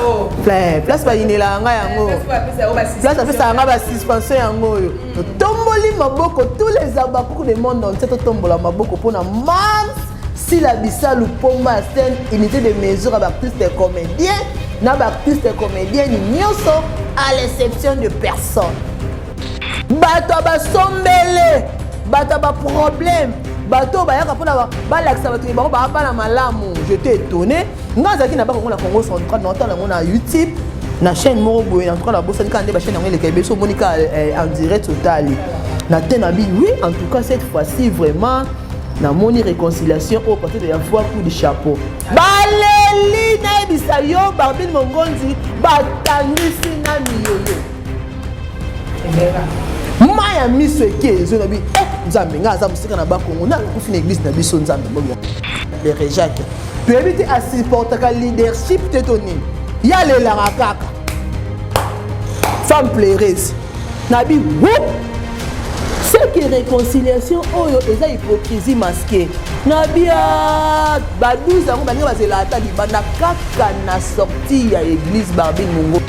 Oh. Place bayinelaka ngai yango, place bapesaka ngai basuspension yango oyo. Totomboli maboko, tous les abakuku de monde entier, totombola maboko mpona Mams Sila Bisalu, pomba ya scène, unité de mesure ya baartiste comédien na baartiste comédienne nyonso, à l'exception de personne. Bato ya basombele, bato ya baproblème, bato oyo bayaka mpona balakisa bato bango baa bana malamu. J'étais étonné. Nga azalaki na Bakongo, na Congo Central, na otala yango na YouTube, na chaîne moko boye. En tout cas, nabosani kaka nde bachaîne yango eleka ebele. So omoni kaka en direct, otali na te na bi. Oui, en tout cas, cette fois-ci vraiment namoni réconciliation oyo, partir de la voix, coup de chapeau, baleli. Nayebisa yo, Barbine Mongonzi, batangisi na miyoyo, mai ya miso eke ezo na bi. Eh, Nzambe, ngai aza mosika na Bakongo, nakufi na église na biso. Nzambe, le Jacques, toyebi te asupportaka leadership te to nini, ye alelaka kaka, femme pleureuse. Na bi wu, ce que réconciliation oyo eza hypocrisie masquée. Na bia ba 12 yango, baninga bazela ata libanda kaka na sortie ya église. Barbine Mongo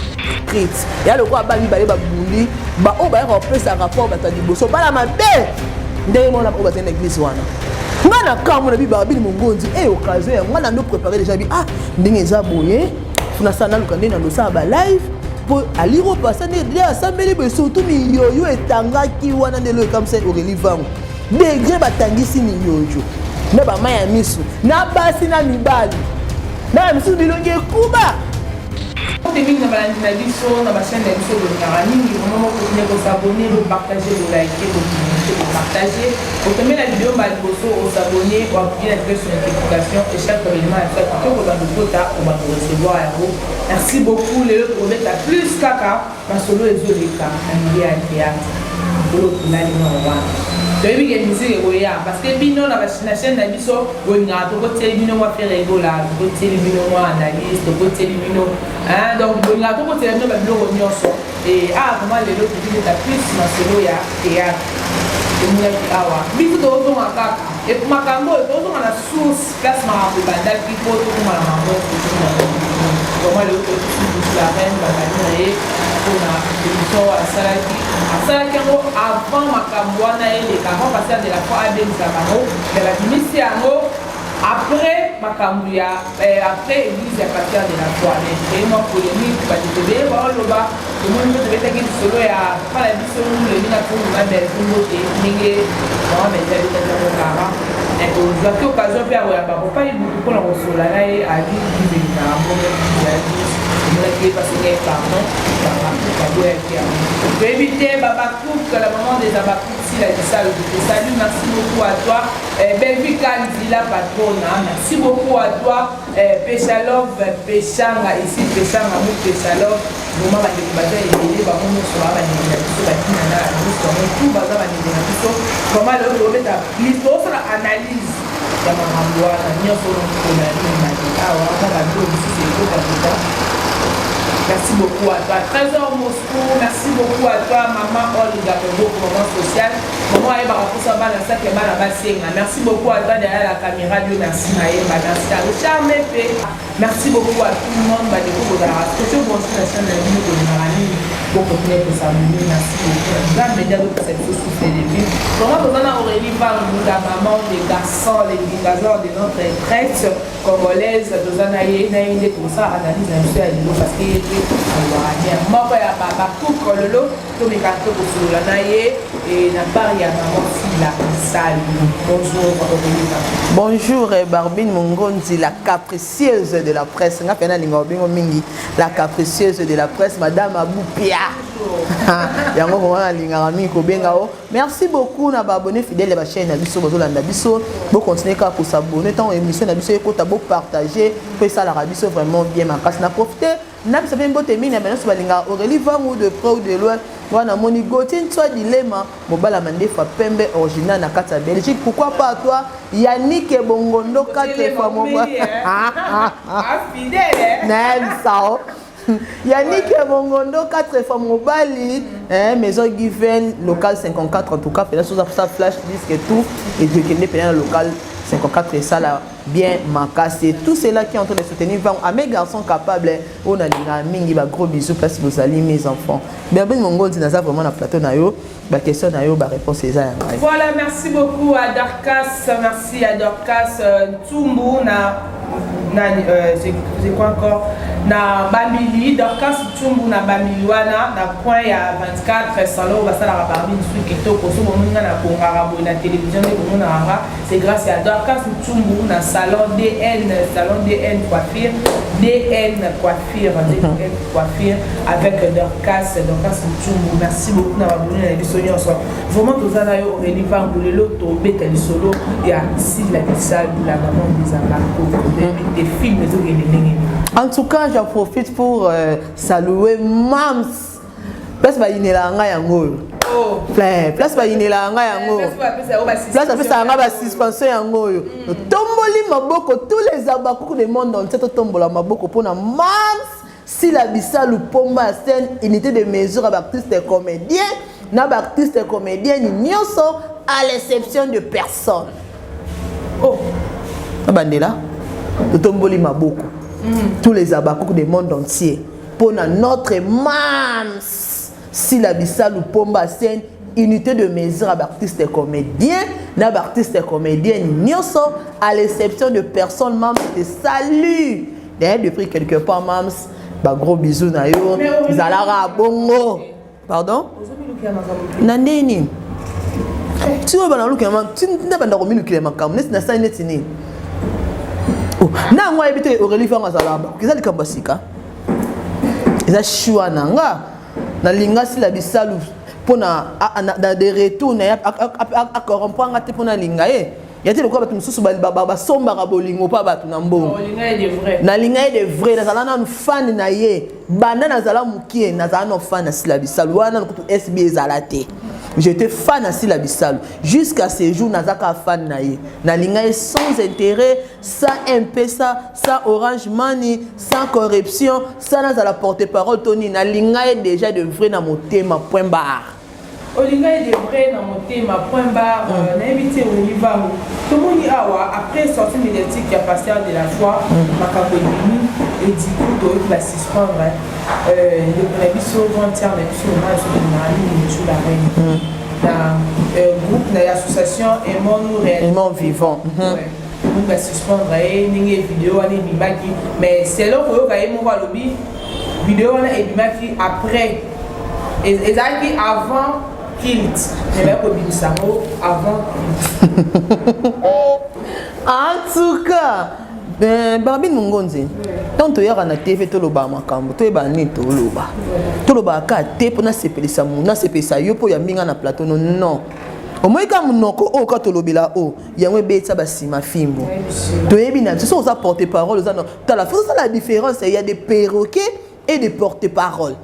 crit ya lokola bana mibale babundi, baoyo bayaka kopesa rapport, bato ya liboso bana mabe ndenge mona oyo bazali na église wana. Nga na kambo na bi Barbine Mongonzi e occasion yango nga na ndo préparé déjà bi. Ah, ndenge eza boye, nasala, naluka nde nandosala balive mpo aliro pasa nde asambeli boye. Surtout miyoyo etangaki wana nde elo ekamwisa Aurélie Vango, degré batangisi miyoyo na bamai ya miso na basi na mibali na misusu, bilongi ekuba. Mingi na balandi na biso na bachaîne na biso, bolingaka mingi vraiment bokontinue kos'abonner, bopartage, bolike, bokommente, bopartage. Otombe na video mbala liboso, os'abonner, oappuyer na cloche notification et chaque événement ya biso ya kitoko obanda okota, obanda recevoir yango. Merci beaucoup. Lelo tokobeta plus kaka masolo ezoleka na milieu ya théâtre. Likolo tolali nao wana, toyebi ke musique ekoya, parce que bino na chaîne na biso bolingaka tokotieli bino mwa Ferre Gola, tokotieli bino mwa analyse, tokotieli bino, donc bolingaka tokotiela bino babiloko nyonso. Ah, vraiment lelo tokobeta plus masolo ya théâtre. Tomonaki awa, biso tozonga kaka makambo oyo, tozonga na source, place makambo ebandaki mpo tokóma na makambo. Vraiment lelo tosusu la reine bazali na ye mpona émission oyo asalaki. Asalaki yango avant makambo wana eleka, avant pasteur de la foi abengisa bango, mais babimisi yango après makambo ya après église ya pasteur de la foi. Mais créé mwa polémique, bato ebele baoloba. Tomoni mpe tobetaki lisolo ya papa na biso Leli na Funguma Belzungo te, ndenge mama Belzi abetaki yango kara. Tozwaki occasion mpe ya koyamba papa Ibutu mpona kosola na ye. Ali bizelingaka mbongo ya omonaki ye pasenga ye pardon, baboyaki yango. Toyebi te. Babakouk, la maman des Abakouk, Sila Bisalo, je te salue, merci beaucoup à toi. Bellevue Kanzi, la patronne, merci beaucoup à toi. Peshalove Peshanga ici, Peshanga Mou Peshalove, vraiment bandeko baza ebele, bango nyonso baa bandeko na biso, batina na biso, bango tout baza bandeko na biso. Vraiment lelo tobeta plus, tozosala analyse ya makambo wana nyonso mpona mimali awa mwa babiloko mosusu ekokakota. Merci beaucoup à toi, Trésor Moscou. Merci beaucoup à toi, Maman Olga Moboko, maman sociale. Maman ayebaka mposa bana saki ya bana basenga. Merci beaucoup à toi derrière la caméra, Dieu merci Mayemba. Merci à Richard Mepe. Merci beaucoup à tout le monde. Bandeko bozalaka spécial bonjour na chaîne na bino, bolingaka nini, bokontinue kos'abonner. Merci beaucoup. Nzambe nde azopesa biso souffle de vie. Vraiment toza na Aurélie Vangu, la maman des garçons, les dinosaures de notre presse congolaise. Toza na ye, na ye nde tosala analyse na biso ya lelo, parce que ye mpe alobaka bien. Moko ya bakuke, lelo tomeka mpe kosolola na ye na part ya maman Sila Salu. Bonjour Aurélie Vangu. Bonjour Barbine Mongonzi, la capricieuse de la presse. Nga mpe nalinga obengo mingi la capricieuse de la presse, madame Aboupia. Yango vraiment nalingaka mingi kobenga o. Merci beaucoup na baabonné fidèle ya bachaîne na biso bazolanda biso. Bocontinue kaka kos'abonner ntango émission na biso ekota, bopartage mpo esalaka biso vraiment bien makasi. Na profite nabisa mpe mbote mingi na banyonso balingaka Aurélie Vangu de près ou de loin. Wana namoni Gautier Ntswa Dilema, mobala mandefa pembe original na kati ya Belgique. Pourquoi pas toi, Yannick Bongondo, 4 fois mobala nayebisa o Yannick Bongondo, 4 fois mobali, hein, maison Given, local 54. En tout cas pena soza sa flash disque et tout, ekende pena na local. 54 esala bien makasi. Tout cela qui est en train de soutenir Vangu, à mes garçons capables, oyo nalingaka mingi, ba gros bisous place bozali, mes enfants. Berbine Mongonzi, naza vraiment na plateau na yo, baquestion na yo, baréponse eza ya ngai. Voilà, merci beaucoup à Dorcas, merci à Dorcas Ntumbu na, j'ai quoi encore, na Bamili, Dorcas Ntumbu na Bamili wana na coin ya 24 salon basalaka barbi lisusu kitoko. So bomoni nga na bongaka boye na télévision nde bomonaka nga, c'est grâce à Dorcas Ntumbu na salon DN, salon DN coiffure, DN coiffure, DN coiffure avec Dorcas, Dorcas Ntumbu. Merci beaucoup na baboni na biso nyonso. Vraiment, toza na yo Aurélie Vangu. Lelo tobeta lisolo ya Sila Bisalu, la maman des Abako. Des films ezokende ndenge nini? En tout cas, j'en profite pour saluer Mams, place bayinelaka ngai yango oyo. Oh. Plein place bayinelaka ngai yango, place apesaka ngai basuspension yango oyo. Totomboli maboko, tous les abakuku du monde entier, totombola maboko mpona Mams Sila Bisalu, pomba ya scène, unité de mesure ya baartiste comédien na baartiste comédienne nyonso, à l'exception de personne. Oh. Babandela, totomboli maboko, tous les abakuku du monde entier, mpona notre Mams Sila Bisalu, pomba scène, unité de mesure ya baartiste comédien na baartiste comédienne nyonso, à l'exception de personne. Mams te salue d'ailleurs depuis quelque part. Mams, bagros bisous na yo. Ezalaka bongo, pardon, na ndeni ti oyo bana lukela ti nde banda komilukela makambo neti nasali neti nini na yango. Ayebi te Aurélie Vango azalaka bakoki, eza likambo ya sika, eza choix na nga. Nalinga Sila Bisalu mpona na de retour na ye acorrompre nga te, mpona alinga ye ya te lokola bato mosusu basombaka bolingo mpa bato na mbongo. Nalinga ye de vrai. Nazala nanu fan na ye banda nazala mokie, nazala nano fan na Sila Bisalu wana, nanu kutu SB ezala te. J'étais fan na Sila Bisalu jusqu'à ce jour, naza kaka fan na ye. Nalinga ye sans intérêt, sans M-Pesa, sans Orange Money, sans corruption, sans nazala porte parole to nini. Nalinga ye déjà de vrai na motema, point barre. Olinga ye de vrai na motema, point barre. Nayebi te, Aurélie Vangu, tomoni awa après sortie médiatique ya pasteur de la foi, makambo ebimi ediku, toyoki basuspendre ndeko na biso, grande sœur na biso, mama azolingaka mingi, Michu la Reine, na groupe na association Aimons nous réellement. Aimons vivant. Donc basuspendre ye ndenge video wana ebimaki, mais selon koyoka ye moko alobi, video wana ebimaki après, ezalaki avant culte, mais baye kobimisa yango avant culte. En tout cas, Barbine Mongonzi, ntango toyaka na TV, tolobaka makambo, toyeba nini toloba. Tolobaka kaka te mpo nasepelisa, nasepelisa yo mpo yambi nga na plateau. No, non, omoi ka monoko oyo ka tolobela oyo yango ebetisa basima fimbo. Toyebi na biso, soki oza porte parole, oza tala, faut osala la différence. Il y a des perroquets et des porte-parole.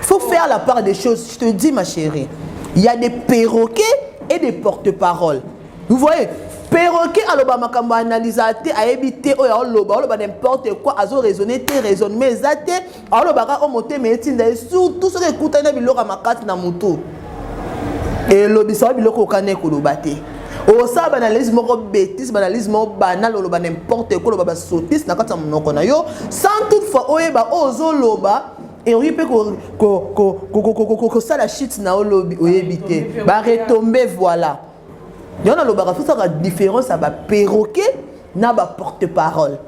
Faut faire la part des choses, je te dis, ma chérie. Il y a des perroquets et des porte-parole. Vous voyez, perroquet aloba makambo, analyse te, ayebi te oyo aoloba, oloba n'importe quoi, azo raisonner te, raisonnement eza te, aolobaka oyo motema etinda ye, surtout soki ekutani na biloko ya makasi na motu, elobisa biloko okani ekoloba te. Osala baanalyse moko bétise, baanalyse moko banal, oloba n'importe quoi, oloba basotise na kati ya monoko na yo sans toutefois oyeba oyo ozoloba. Eoyi mpe kosala shit na olobi, oyebi te baretombées. Voilà, yango nalobaka, fosaka différence ya baperroquet na baporte parole.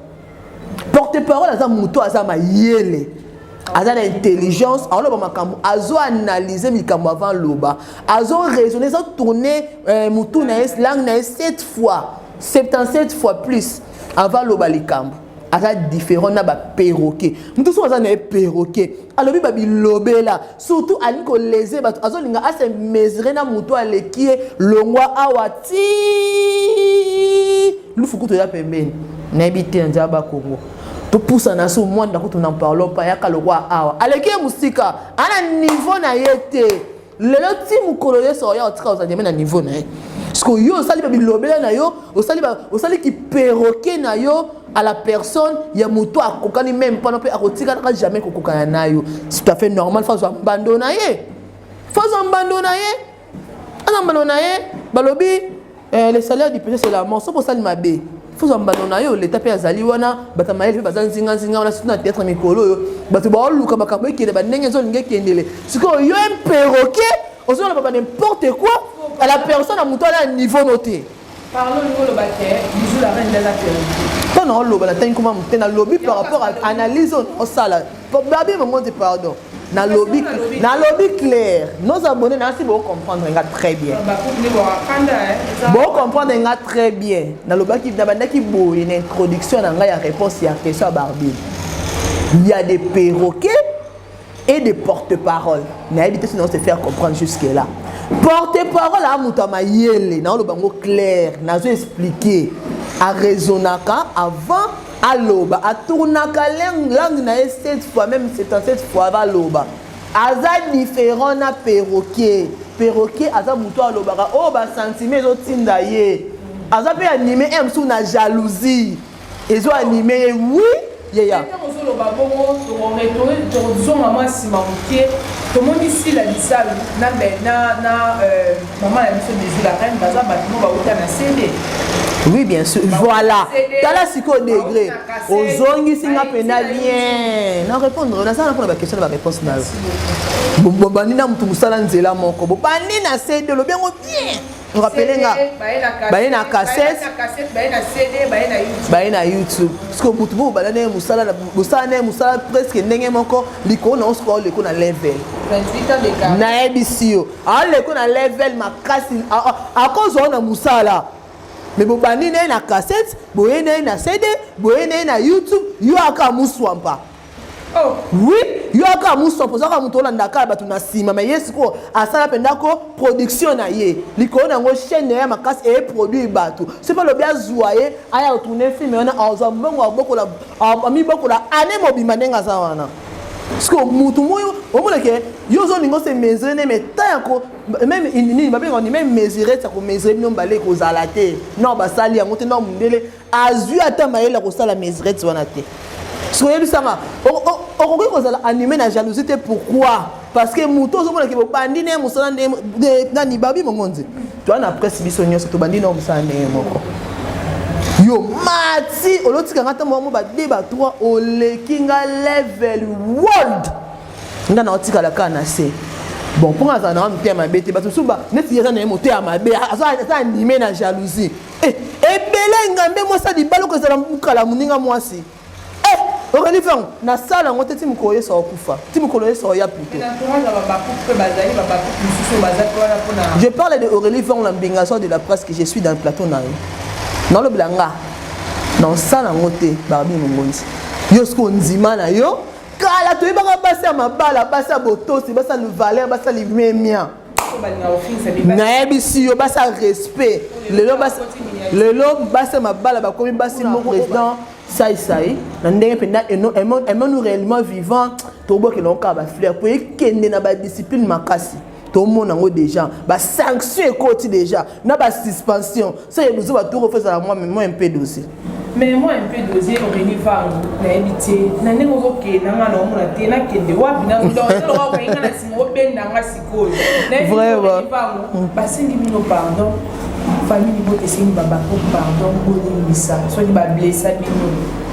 Porte parole aza moto aza mayele, aza na intelligence, aoloba makambo, azoanalyse likambo avant loba, azo raisonner, azo tourner mutu na ye, langue na ye 7 fois, 77 fois plus avant loba likambo. Aza différent na baperroquet. Motu soki aza na ye perroquet, alobi babilobela, surtout alingi kolese bato, azolinga ase mesure na motu aleki ye longwa awa ti lufuku toya pembeni. Nayebi te, na nzela bakongo topusana so mwanda kutu, n'en parlons pas. Yaka lokwa awa, aleki ye mosika, ana niveau na ye te. Lelo ti mokolo nyonso oya otika ozala na niveau na ye, parce que yo osali babilobela na yo, osali kiperroquet na yo à la personne ya moto akokani même mpana mpe akotikalaka jamais kokokana na yo. C'est tout à fait normal, faut azwa mbando na ye, faut azwa mbando na ye, aza mbando na ye. Balobi Eh, le salaire du péché, c'est la mort. Soki osali mabe, fozwa mbano na yo. Leta mpe azali wana, bato ya mayele mpe baza nzinganzinga wana, surtout na théâtre. Mikolo oyo bato baoluka makambo ekende bandenge ezolinga ekendele. Sikoyo yo perroquet ozoloba ba n'importe quoi à la personne ya moto wana ya niveau no te. Mpo na oloba natangi koma mote, nalobi par rapport à analyse oyo osala. Babi Mongonzi, pardon, nalobi, nalobi clair. Nos abonnés nasi bocomprendre nga très bien, bocomprendre nga très bien. Nalobaki, nabandaki boye na introduction na ngai ya réponse ya question ya Barbine: il y a des perroquets et des porte-parole. Nayebi te sinon se faire comprendre jusque là. Porte-parole aa moto ya mayele, naoloba yango clair, nazo expliquer, araisonnaka avant aloba, atournaka langue na ye 7 fois, même 77 fois aloba. Aza différent na perroquet. Perroquet aza moto alobaka oyo basentiment ezotinda ye, aza mpe animé un mosusu na jalousie, ezo animé ye. Oui, yeya. Ntango ozoloba bongo, tozonga mwa nsima moke. Tomoni Sila Bisalu na mama na biso Bijou la Reine, baza bato mo bauta na CD. Oui, bien sûr, voilà. Tala sikoyo degré ozongisi nga mpena bien na répondre. Nazala mpona baquestion na baréponse na yo. Bobandi na motu mosala nzela moko, bobandi na CD, olobi yango bien, rappele nga, baye na cassette, baye na YouTube. Parce que motu bo bobanda ndenge mosala, bosala ndenge mosala presque ndenge moko, likolo na osikoa oleko na level. Nayebisi yo, aleko na level makasi, akozwa na mosala. Mais bobandi na ye na cassette, boye na ye na CD, boye na ye na YouTube. Yo aka muswampa. Oh. Oui, yo aka muswampa, ozaka moto olandaka bato na nsima. Mais ye sikoyo asala mpenza ko production na ye likolo na yango, chaîne na ye makasi eproduire bato. Soki alobi azwa ye aya kotourner film wana, azwa mbongo, abokola, amibokola ane mobimba ndenge aza wana. Sikoyo mutu moyo omonake yo ozolinga ose mesure ne, mais ta yako même nini babengaka ni même mesurette ya komesure bino mbala ekozala te. Non, basali yango te. Non, mondele azwi ata mayele ya kosala mesurette wana te. Soki oyebisanga, okoki kozala animé na jalousie te. Pourquoi? Parce que moto ozomonaki bobandi ne mosala nani, Babi Mongonzi, toa na presse, biso nyonso tobandi na mosala ndenge moko. Yo mati olotikanga ntango moko ba 2 ba 3, oleki nga level world, nga na otikala kaka na se. Bon, mpo nga azala nanga motema mabe te. Bato mosusu neti ye aza na ye motema mabe, aza animé na jalousie. Ebele ngambe mwasi ya libala okozala mokala moninga mwasi Aurélie Vangu, nasala yango te ti mokolo yeso akufa, ti mokolo yeso oya plutôt. Je parle de Aurélie Vangu, la mbingaso de la presse que je suis dans le plateau na yo. Nalobela nga nasala yango te. Barbi Mongonzi, yo soki ondima na yo kala, toyebaka basi ya mabala, basi ya botosi, basi ya valeur, basi ya limemia. Nayebisi yo, basi ya respect. Lelo basi ya mabala bakomi basi moko. Président Saisai na ndenge mpenza aimons-nous réellement vivant, tobokela ngo kaka bafleur po ekende na badiscipline makasi. Tomona yango déjà, basanction ekoti déjà na basuspension. So yebiso batour ofo ezala mwa mwa un peu dosé. Mais moi un peu dosé. Aurélie Vangu, nayebi te na ndenge ozokende nga na omona te nakende wapi, naokainga na nsima obendanga sikoyo. Vraiment. Vangu, basengi bino pardon, famille libota esengi babako pardon, bolimbisa soki bablessa bino.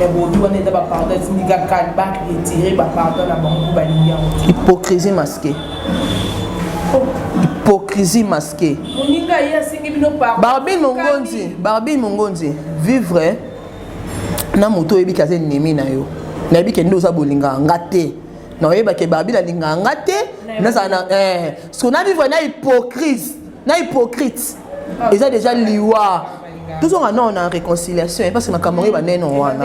Mais bobi wana eza bapardon etindi kaka baretirer bapardon na bango mpo balingi yango te. Hypocrisie masquée, hypocrisie masquée. Moninga ye asengi bino pardon. Barbine Mongonzi, Barbine Mongonzi, vivre na moto oyebi ke aza ennemi na yo. Nayebi ke nde oza bolingaka nga te, na oyebake Barbine alingaka nga te, nazala na so na vivre na hypocrite, na hypocrite eza déjà liwa. Tozonga non na réconciliation, parce que makambo yango ebanene wana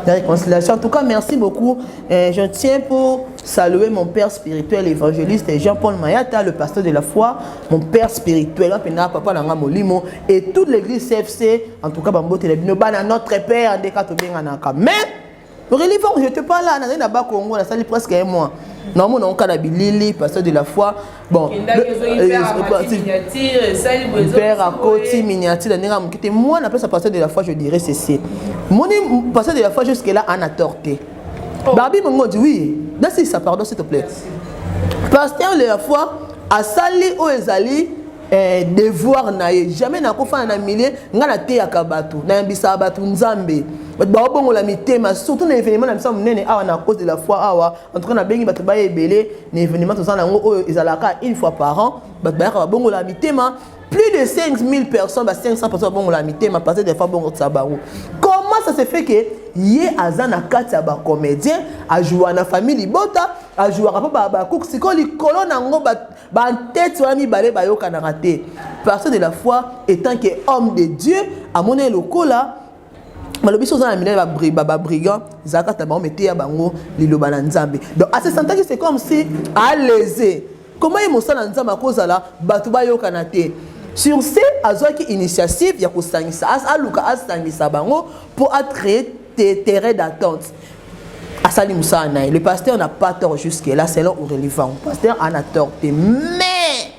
la réconciliation. En tout cas, merci beaucoup. Je tiens pour saluer mon père spirituel, évangéliste Jean-Paul Mayata, le pasteur de la foi, mon père spirituel mpena papa nanga molimo, et toute l'église CFC. En tout cas, bambote bino bana notre père ndeka tobenganaka. Mais Aurélie Vangu, je te parle là, nazali na Bakongo, nasali presque un mois. Naomona oka na bilili, pasteur de la foi. Bon, père akoti miniature na ndenge ya moke te. Moi, na place ya pasteur de la foi, je dirais ceci. Moni, pasteur de la foi jusque là ana tort te. Barbi Mongo dit oui. Nasisa, pardon, s'il te plaît. Pasteur de la foi asali oyo ezali devoir na ye. Jamais nakofanda na milieu. Ngai nateyaka bato, nayambisaka bato Nzambe, bato baobongola mitema, surtout na événement na biso monene awa na Cause de la foi awa. En tout cas, nabengi bato baya ebele na événement toza nango oyo ezalaka une fois par an. Bato bayaka, babongola mitema, plus de 5000 personnes, ba 500 personnes babongola mitema parce que des fois bongotisa bango. Comment ça se fait que ye aza na kati ya bacomédien, ajouaka na famille libota, ajouaka mpo bakuku? Sikoyo likolo nango, bantete wana mibale bayokanaka te. Pasteur de la foi, étant que homme de Dieu, amoni lokola balobi so oza na minene, babrigand ezalaka kati na bango, meteya bango liloba na Nzambe. Donc asesentaki, c'est comme si alese comment ye mosala Nzambe akozala bato bayokana te. Sur ce, azwaki initiative ya kosangisa, aluka asangisa bango mpo acréer terrain d'attente. Asali mosala na ye. Le pasteur n'a pas tort jusque là, selon Aurélie Vangu, pasteur ana tort te. Mais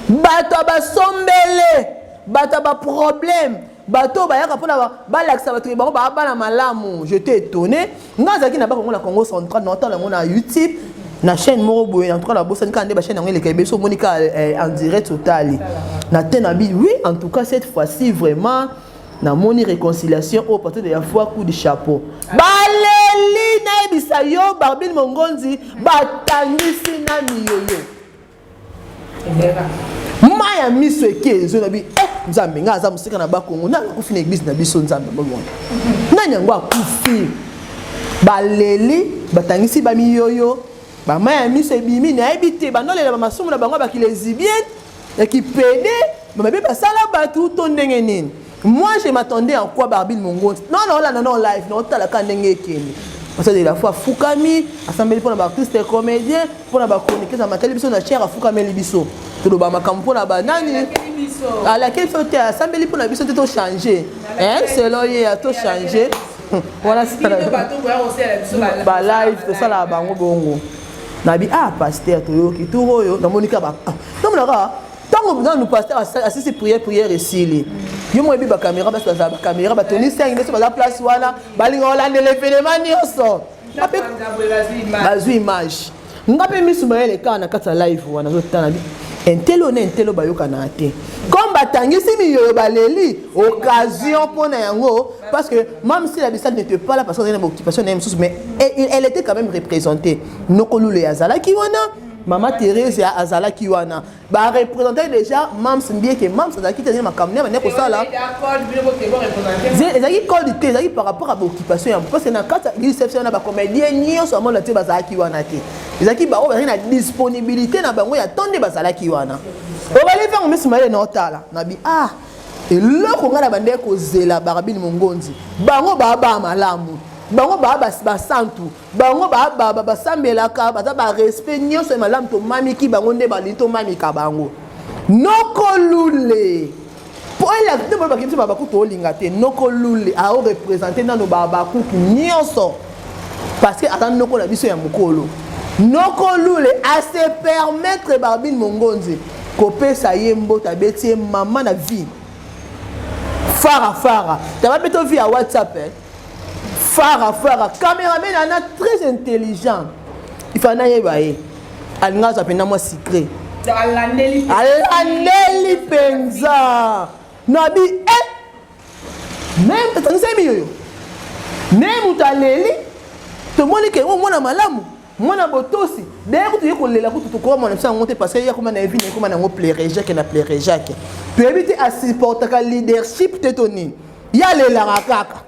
bato ya basombele, bato ya baproblème, bato oyo bayaka mpona balakisa bato bango baa bana malamu, j'étais étonné. Nga azalaki na bakongo na Congo Central, naotala yango na YouTube, na chaîne moko boye. En tout cas, nabosani kaka nde bachaîne yango eleka ebele. So omoni kaka en direct, otali na te na bi. Oui, en tout cas, cette fois-ci vraiment namoni réconciliation oyo. Pasteur de la foi, coup de chapeau. Baleli, nayebisa yo, Barbine Mongonzi batangisi na miyoyo, mai ya miso eke ezo na bi. Nzambe, ngai aza mosika na Bakongo, nani akufi na église na biso? Nzambe bomona nani yango akufi. Baleli, batangisi bamiyoyo, bamai ya miso ebimi. Nayebi te, bandolela bamasumu na bango, bakilesbienne ya kipede, bamabe basala bato to ndenge nini. Moi, je m'attendais en quoi? Barbine Mongonzi, non, naolanda no live, naotalaka ndenge ekende. Pasteur de la foi afukami, asambeli mpona baartiste comédien, mpona bachroniqueuse, amateli biso na chaire, afukameli biso, toloba makambo mpona banani. Alakeli biso te, asambeli mpona biso te, tochange selon ye, tochange wana balive tosalaka bango bongo. Nabi ah, pasteur, toyoki tour oyo. Namoni kaka, namonaka ntango nanu pasteur asisi prière, prière esili, yo mo yebi bacaméra, basi bazala bacaméra batoni 5 nyonso baza place wana, balinga kolandela événement nyonso, bazwi image. Nga mpe misu mayele kaka na kati ya live wana, azotala bi intelo na intelo bayokanaka te. Comme batangisi miyoyo, baleli, occasion mpona yango, parce que même si la Bissal n'était pas là, parce que azali na baoccupation na ye mosusu, mais elle était quand même représentée. Nokolule azalaki wana, Mama Thérèse azalaki wana, bareprésente déjà Mams Mbieke. Mams azalaki te, makambo ne bande kosala ezalaki code te, ezalaki par rapport à baoccupation ya, parce que na kati ya église wana, bacomédien nyonso amona te bazalaki wana te. Ezalaki bango bazalaki na disponibilité na bango ya to nde bazalaki wana. Obali ntango miso mayele na otala nabi ah, eloko ngai na bandeki kozela Barabini Mongonzi, bango baa baa malamu, bango baa basantu, bango basambelaka, baza barespect nyonso ya malamu. Tomamiki bango nde balingi tomamika bango. Nokolule po elaki te, bolobaki biso babakuku toolinga te. Nokolule aoreprésente nano babakuku nyonso parce que aza noko na biso ya mokolo. Nokolule ase permettre Barbine Mongonzi kopesa ye mbote, abeti ye mama na vie fara fara, taba mpe to vie ya WhatsApp, eh? Fara fara, cameraman ana très intelligent, ifa nayeba ye alinga azwa mpenza mwa secret. Alandeli. Alandeli mpenza nabi e même tatangisami yoyo me moto aleli, tomoni ke o mwana malamu, mwana botosi. Daye kutu ye kolela kutu tokomona biso yango te, parce que ye akoma na evi na ekoma nango plere Jacques na plere Jacques. Toyebi te, asupportaka leadership te to nini, ye alelaka kaka,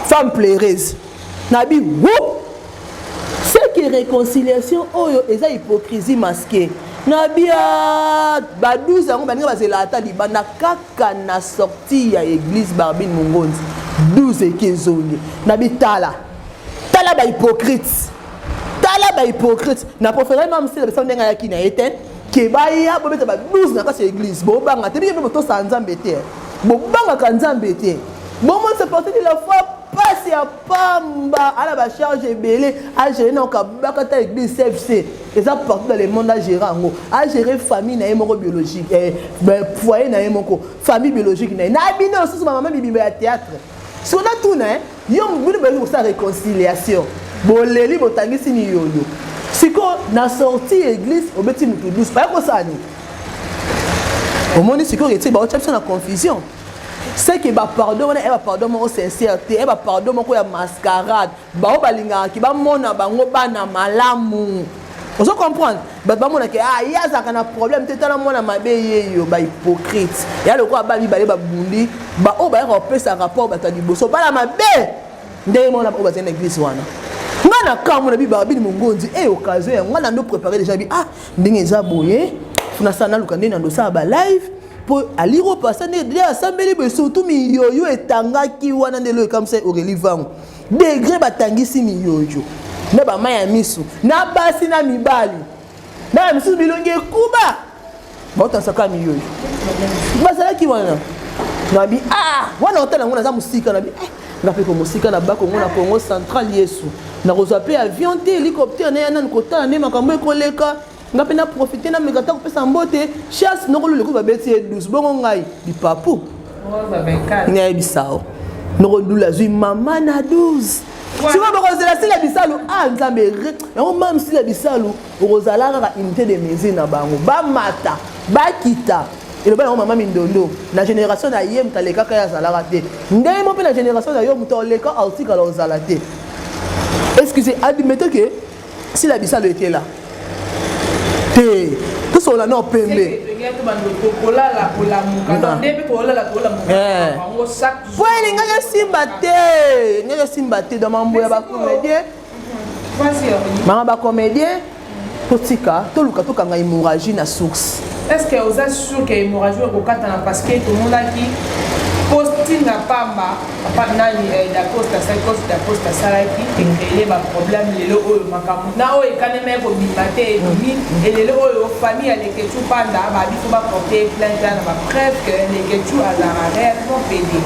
femme pleureuse. Nabi wu, c'est que réconciliation oyo eza hypocrisie masquée. Nabi ba 12 yango baninga bazela ata libanda kaka na sortie ya église. Barbine Mongonzi, 12 eke ezongi. Nabi tala, tala bahypocrite, tala bahypocrite. Na préféré mamsela biso ndenge ayaki na ye te, ke baya bobeta ba 12 na kati ya église. Bobanga te, bino mpe botosaka Nzambe te, bobangaka Nzambe te. Bomonisa pasteur de la foi pasi ya pamba, ala bacharge ebele agere na okabaka ta église CFC eza partout dans le monde, agere yango, agere famille na ye moko biologique, foyer na ye moko, famille biologique na ye na bino lisusu bamama mibimba ya théâtre. Siko natuna yo, bino boyaki kosala réconciliation, boleli, botangisi miyoyo, sikoyo na sortie église obeti mutu 12, baya kosala nini? Omoni sikoyo etie baotya biso na confusion. C'est que bapardon wana eya bapardon moko sincère te, eya bapardon moko ya mascarade. Bao balingaka ki bamona bango bana malamu, ozo comprendre? Bato bamonake, ah, ye azalaka na problème te, tala mwana mabe ye yo. Bahypocrite ya lokola ba mibale babundi, baoyo bayaka kopesa rapport, bato ya liboso bana mabe ndenge mwana oyo bazali na église wana. Nga na kambo na bi babini mongonzi e occasion yango nga nando préparé déjà bi, ah, ndenge eza boye, nasala naluka ndenge nando osala balive mpo aliro pasa nde nde asambeli boye. Surtout miyoyo etangaki wana nde elo ekamwisa Aurélie Vango, degré batangisi miyoyo na bamai ya miso na basi na mibali na misusu, bilongi ekuba, baotansaka miyoyo bazalaki wana. Nabi, ah, wana otala yango, naza mosika. Nabi, eh, nga mpe ko mosika na Bakongo, na Congo Central, Yesu, nakozwa mpe avion te, hélicoptère na ya nani kotala nde makambo ekoleka. Nga mpe na profite, nameka ta kopesa mbote chasse noko loleko babeti ye 12. Bongo ngai lipapu nayebisa o noko Lula azwi mama na 12. Sikoyo bokozela Sila Bisalu, ah, Nzambe yango, mame Sila Bisalu okozala kaka unité de mesure na bango, bamata bakita. Eloba yango mama Mindondo, na génération na ye moto alekaka ye azalaka te. Ndenge mo mpe na génération na yo moto oleka aotikala ozala te. Excusez, admettez que Sila Bisalu était là te, tosolola no pembe. Kolala kolamuka nde mpe kolala kolamuka chaque Po elingaki esimba te, elingaki esimba te. Dans mambo ya bacomédien, mama, bacomédien, totika toluka tokanga hémorragie na source. Est ce que oza sûr que hémorragie ekokatana? Parce que tomonaki posting ya pamba, papa nani, Dacosta asali, coach Dacosta asalaki, ecréer baproblème. Lelo oyo makambo na oyo ekanema ekobima te, ebimi. Elelo oyo famille ya Lekechu Panda babi fo baporte plainte na bapreuve que Lekechu azalaka réellement pédé.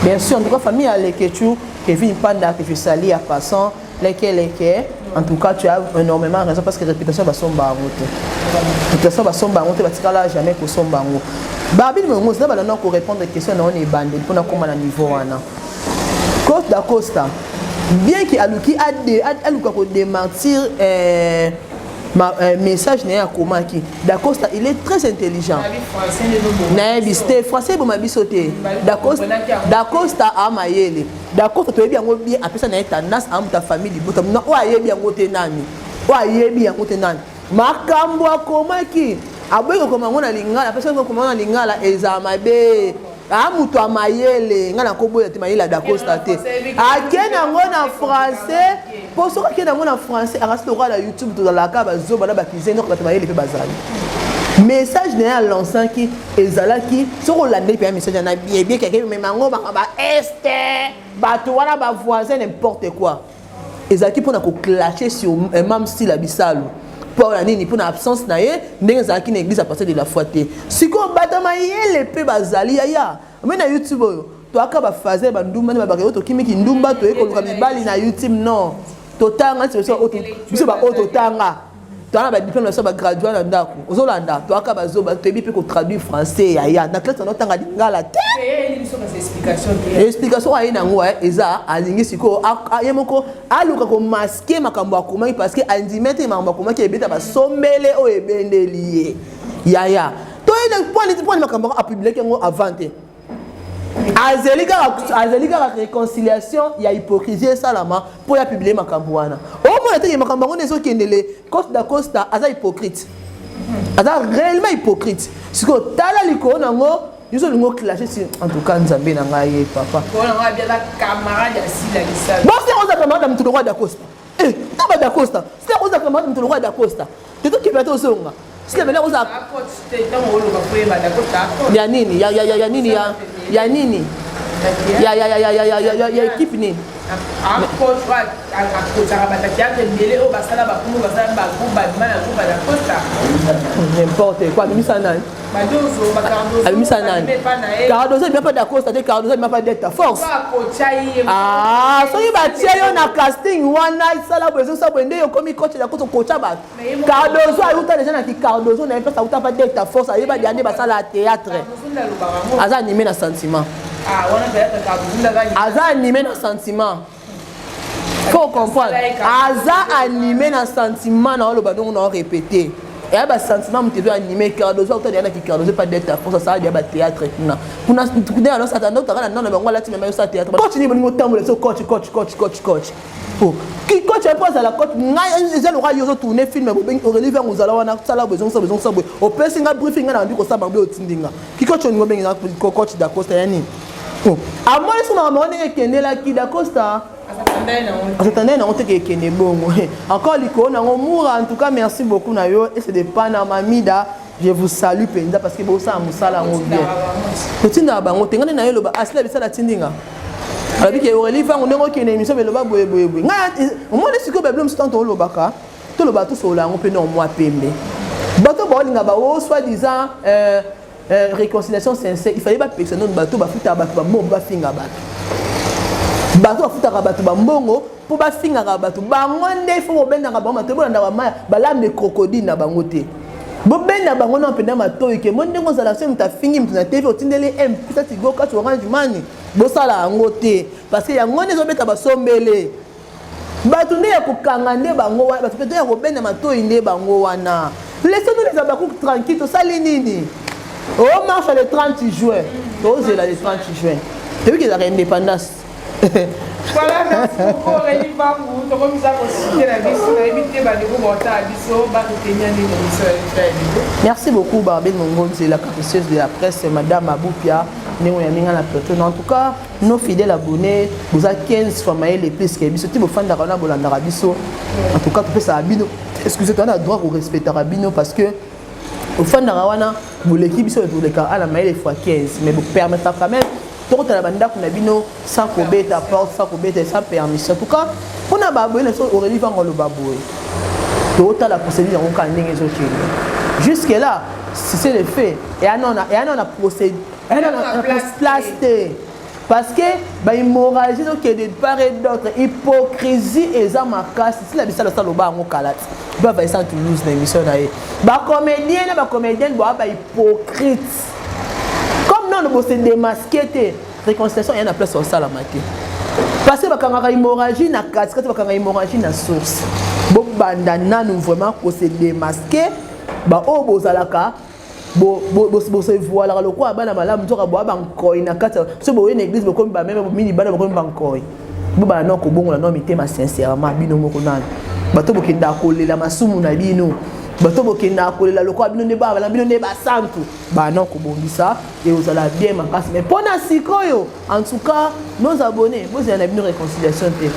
Bien sûr. En tout cas, famille ya Lekechu, Kevin Panda, que je salue en passant, leke leke, en tout cas tu as énormément raison, parce que réputation basomba yango te, réputation basomba yango te, batikala jamais kosomba yango. Babini mongo eza balanda korépondre question na wana ebandeli mpona kóma na niveau wana. Coach Dacosta, bien ke aluki aluka kodémentir message na ye akomaki, Dacosta, il est très intelligent. Nayebi te, français eboma biso te. Dacosta amayele, Dacosta toyebi yango bien. Apesa na ye tendance amuta famille libota na oyo ayebi yango te. Nani oyo ayebi yango te? Nani makambo akomaki, aboyi kokoma yango na lingala? Apesa yango kokoma yango na lingala ezala mabe. A moto ya mayele, ngai nakoboya te mayele ya Dacosta te. Ake nango na français, mpo soki ake nango na français, akasi lokola na YouTube tozalaka bazoba na bakize nyoko, bato mayele mpe bazali. Message na ye alansaki ezalaki, soki olandeli mpenza message na biebieki, ake mema yango ba este bato wana, bavoisin, n'importe quoi. Ezalaki mpona koclashe sur mam Sila Bisalu. Mpo na nini? Mpona absence na ye ndenge ezalaki na église à partir de la foi te. Sikoyo bato mayele mpe bazali yaya me na YouTube oyo toyaka baphase ya bandumba nde babaka oyo tokimiki ndumba, toye koluka mibali na YouTube. Non, totanga biso baoyo totanga, toza na badiplôme na biso, bagraduat na ndako. Ozolanda, toyaka bazoba, toyebi mpe kotraduire français. Yaya, na classe naotanga lingala te. Explication aye nango eza alingi sikoyo ye moko aluka komasquer makambo akomaki, parce que andimi te makambo akomaki ebeta basombele oyo ebendeli ye. Yaya, toyei mponi makambo yango apubliaki yango avant te. Azeli kaka, azeli kaka réconciliation ya hypocrisie esalama mpo ya publie makambo wana. Omona teke makambo yango nde ezokendele. Coste Dacosta aza hypocrite, aza réellement hypocrite. Sikoyo tala likolo nango nyonso olingi oclashe si. En tout cas, Nzambe na ngai ye papa bosi, oza camarade ya moto lokola Dacosta, na ba Dacosta sila, oza camarade moto lokola Dacosta te, tokipela te, ozonga sila bele oza ya nini, ya nini, ya nini, ya équipe nini? Akotaka bato ya théâtre ebele oyo basala bakombo, basala bagroupe, babima na groupe ya Dacosta. N'importe quoi. Abimisa nani? Abimisa nani? Cardozo abima pa Dacosta te, Cardozo abima pa Delta Force. Soki batie yo na casting wana, esala boye, ezosala boye nde yokomi coach Dacosta, okocha bato. Cardozo ayuta déjà na kicardozo na ye place, auta pa Delta Force, ayeba dia nde basala théâtre. Aza animé na sentiment, aza animé na sentiment, faut comprendre, aza animé na sentiment. Na oloba ndongo na orépété. Eya basentiment moto ezo anime Cardozo auta deya na kicardozo epa Delta Force, asala deya bathéâtre kuna kuna nde alosata nde otaka na ndako na bango, alati mema yosala théâtre. Coach nini bolingi otambola so coach, coach, coach, coach, coach? Po ki coach mpo azala coach, ngai eza loka yo ozotourne film, bobengi Aurélie Vango, ozala wana, sala boye, ezongisa boye, ezongisa boye, opesi nga briefing, ngai na bandi kosala bango, otindi nga ki coach. Olingi obengi nga coach Dacosta ya nini? Amoni so makambo ndenge ekendelaki Dacosta, azatandai nango teke ekende bongo encore likolo nango mura. En tout cas, merci beaucoup na yo et c'est de pana mamida, je vous salue mpenza parce que bosala mosala yango bien. Totindaka bango te, ngai nde na yo eloba asila bisala atindinga, alobi ke Aurélie Vango, ndenge okende émission, beloba boye boye boye. Ngai omoni sikoyo babilo mosusu, tanto olobaka, toloba, tosolola yango mpe na mwa pembe. Bato baolinga bao soi-disant réconciliation sincère, il fallait bapekisa nano bato bafutaka bato bambongo, bafinga bato. Bato bafutaka bato bambongo mpo bafingaka bato, bango nde ifo bobendaka bango matoi. Bolandaka balame de crocodile na bango te, bobenda bango na mpenza matoi ke mo ndenge ozala so moto afingi moto na TV, otindeli m pesa Tigo Kati, Orange Money. Bosala yango te parce que yango nde ezobeta basombele bato nde ya kokanga nde bango wana, bato mpe ya kobenda matoi nde bango wana. Laissez-nous les abakouk tranquille. Tosali nini? O marche le 30 juin, tozela le 30 juin, toyoki ezalaka indépendance. Voilà, merci beaucoup Aurélie Vangu. Tokomisa kosite na biso, nayebi te bandeko baotala biso baretenir ndenge biso ya lelo. Merci beaucoup Barbel Mongonzi, la capricieuse de la presse, madame Aboupia, ndenge oyambi nga na plateau. En tout cas, nos fidèles abonnés, boza 15 fois mayele plus ke biso ti bofandaka wana, bolandaka biso. En tout cas, topesaka bino, excusez, toza na droit korespectaka bino parce que ofandaka wana, boleki biso, toleka ala mayele fois 15, mais bopermettra quand même tokotala bandako na bino sans kobeta porte, sans kobeta, sans permission. En tout cas, mpona baboye na biso Aurélie Vango aloba boye, totala procédure yango kaka ndenge ezokende. Jusque là, si c'est le fait, eya na procédure, eya na place te parce que bahémorragie ezokende de part et d'autre, hypocrisie eza makasi. Sila bisala osala yango kala ti bavaisa Toulouse na émission na ye, bacomédien na bacomédienne boya bahypocrite comme nano bose démasqué te, réconciliation eya na place osalama te parce que bakangaka hémorragie na katikati, bakangaka hémorragie na source. Bobanda nanu vraiment kose démasquer. Baoyo bozalaka bosevoilaka lokola bana malamu, nzoka boya bankoi na kati. So boye na église, bokomi bameme mini bana, bokomi bankoi. Bobala no kobongola no mitema sincèrement bino moko nano. Bato bokendaka kolela masumu na bino, bato bokendaka kolela lokola bino nde bana, bino nde basantu, bana kobongisa ekozala bien makasi. Mais mpo na sikoyo, en tout cas, nos abonnés, bozela na bino réconciliation te.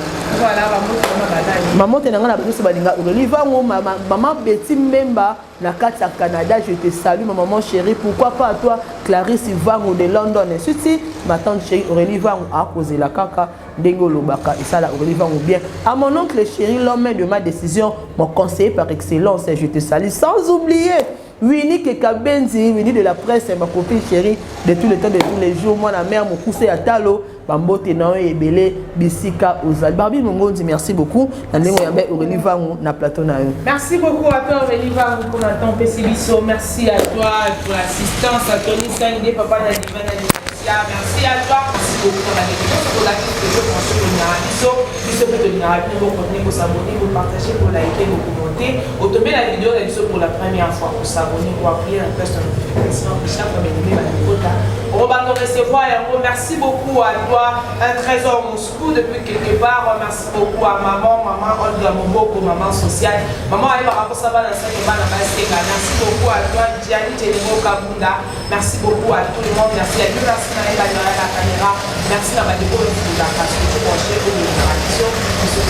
Mamote na ngai na bato balinga Aurélie Vango, mama Betty Mbemba na kati ya Canada, je te salue ma maman chérie. Pourquoi pas à toi Clarisse Vango de London, ensuite ma tante chérie Aurélie Vango akozela kaka ndenge olobaka esala Aurélie Vango bien. À mon oncle chéri, l'homme de ma décision, mon conseiller par excellence, je te salue, sans oublier Winnie Kekabenzi, Winnie de la presse, ma copine chérie de tous les temps, de tous les jours, moi la mère, mon cousin ya talo, bambote na yo ebele bisika ozali. Barbi Mongonzi, merci beaucoup na ndenge oyamba Aurélie Vangu na plateau na yo. Merci beaucoup à toi Aurélie Vangu pour ton temps biso. Merci à toi pour l'assistance, à Tony Sangé, papa na Divan na. Merci à toi. Merci beaucoup pour la vidéo. Biso biso mpe tolingaka bino. Bocontinue kos'abonner, bopartage, bolike, bocommenter. Otombe la vidéo na biso pour la première fois, kos'abonner, koappuyer na cloche de notification. Chaque fois benime bandekota okobanda recevoir yango. Merci beaucoup à toi un trésor Moscou depuis quelque part. Merci beaucoup à maman, maman Olga Moboko, maman sociale, maman ayebaka mposa bana saki bana basenga. Merci beaucoup à toi Gianni Tchelengo Kabunda. Merci beaucoup à tout le monde. Merci à Dieu, merci na ye derrière la caméra, merci na bandeko oyo fundaka surtout branché oyo olingaka biso biso.